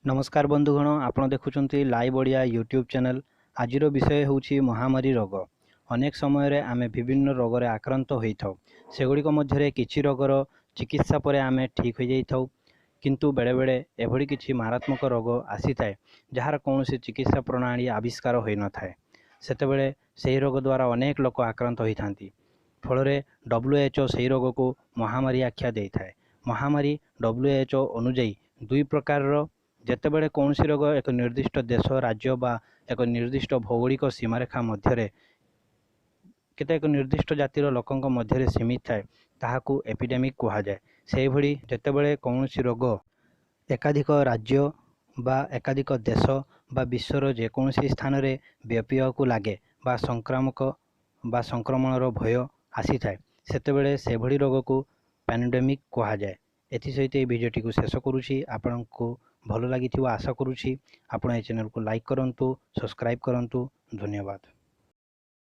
ନମସ୍କାର ବନ୍ଧୁଗଣ, ଆପଣ ଦେଖୁଛନ୍ତି ଲାଇଭ୍ ଓଡ଼ିଆ ୟୁଟ୍ୟୁବ୍ ଚ୍ୟାନେଲ୍। ଆଜିର ବିଷୟ ହେଉଛି ମହାମାରୀ ରୋଗ। ଅନେକ ସମୟରେ ଆମେ ବିଭିନ୍ନ ରୋଗରେ ଆକ୍ରାନ୍ତ ହୋଇଥାଉ। ସେଗୁଡ଼ିକ ମଧ୍ୟରେ କିଛି ରୋଗର ଚିକିତ୍ସା ପରେ ଆମେ ଠିକ୍ ହୋଇଯାଇଥାଉ, କିନ୍ତୁ ବେଳେବେଳେ ଏଭଳି କିଛି ମାରାତ୍ମକ ରୋଗ ଆସିଥାଏ ଯାହାର କୌଣସି ଚିକିତ୍ସା ପ୍ରଣାଳୀ ଆବିଷ୍କାର ହୋଇନଥାଏ। ସେତେବେଳେ ସେହି ରୋଗ ଦ୍ୱାରା ଅନେକ ଲୋକ ଆକ୍ରାନ୍ତ ହୋଇଥାନ୍ତି। ଫଳରେ WHO ସେହି ରୋଗକୁ ମହାମାରୀ ଆଖ୍ୟା ଦେଇଥାଏ। ମହାମାରୀ WHO ଅନୁଯାୟୀ ଦୁଇ ପ୍ରକାରର। ଯେତେବେଳେ କୌଣସି ରୋଗ ଏକ ନିର୍ଦ୍ଦିଷ୍ଟ ଦେଶ, ରାଜ୍ୟ ବା ଏକ ନିର୍ଦ୍ଦିଷ୍ଟ ଭୌଗୋଳିକ ସୀମାରେଖା ମଧ୍ୟରେ କେତେକ ନିର୍ଦ୍ଦିଷ୍ଟ ଜାତିର ଲୋକଙ୍କ ମଧ୍ୟରେ ସୀମିତ ଥାଏ, ତାହାକୁ ଏପିଡେମିକ୍ କୁହାଯାଏ। ସେହିଭଳି ଯେତେବେଳେ କୌଣସି ରୋଗ ଏକାଧିକ ରାଜ୍ୟ ବା ଏକାଧିକ ଦେଶ ବା ବିଶ୍ୱର ଯେକୌଣସି ସ୍ଥାନରେ ବ୍ୟାପିବାକୁ ଲାଗେ ବା ସଂକ୍ରାମକ ବା ସଂକ୍ରମଣର ଭୟ ଆସିଥାଏ, ସେତେବେଳେ ସେଭଳି ରୋଗକୁ ପ୍ୟାଣ୍ଡେମିକ୍ କୁହାଯାଏ। ଏଥିସହିତ ଏହି ଭିଡ଼ିଓଟିକୁ ଶେଷ କରୁଛି। ଆପଣଙ୍କୁ ଭଲ ଲାଗିଥିବ ଆଶା କରୁଛି। ଆପଣ ଏ ଚ୍ୟାନେଲକୁ ଲାଇକ୍ କରନ୍ତୁ, ସବସ୍କ୍ରାଇବ୍ କରନ୍ତୁ। ଧନ୍ୟବାଦ।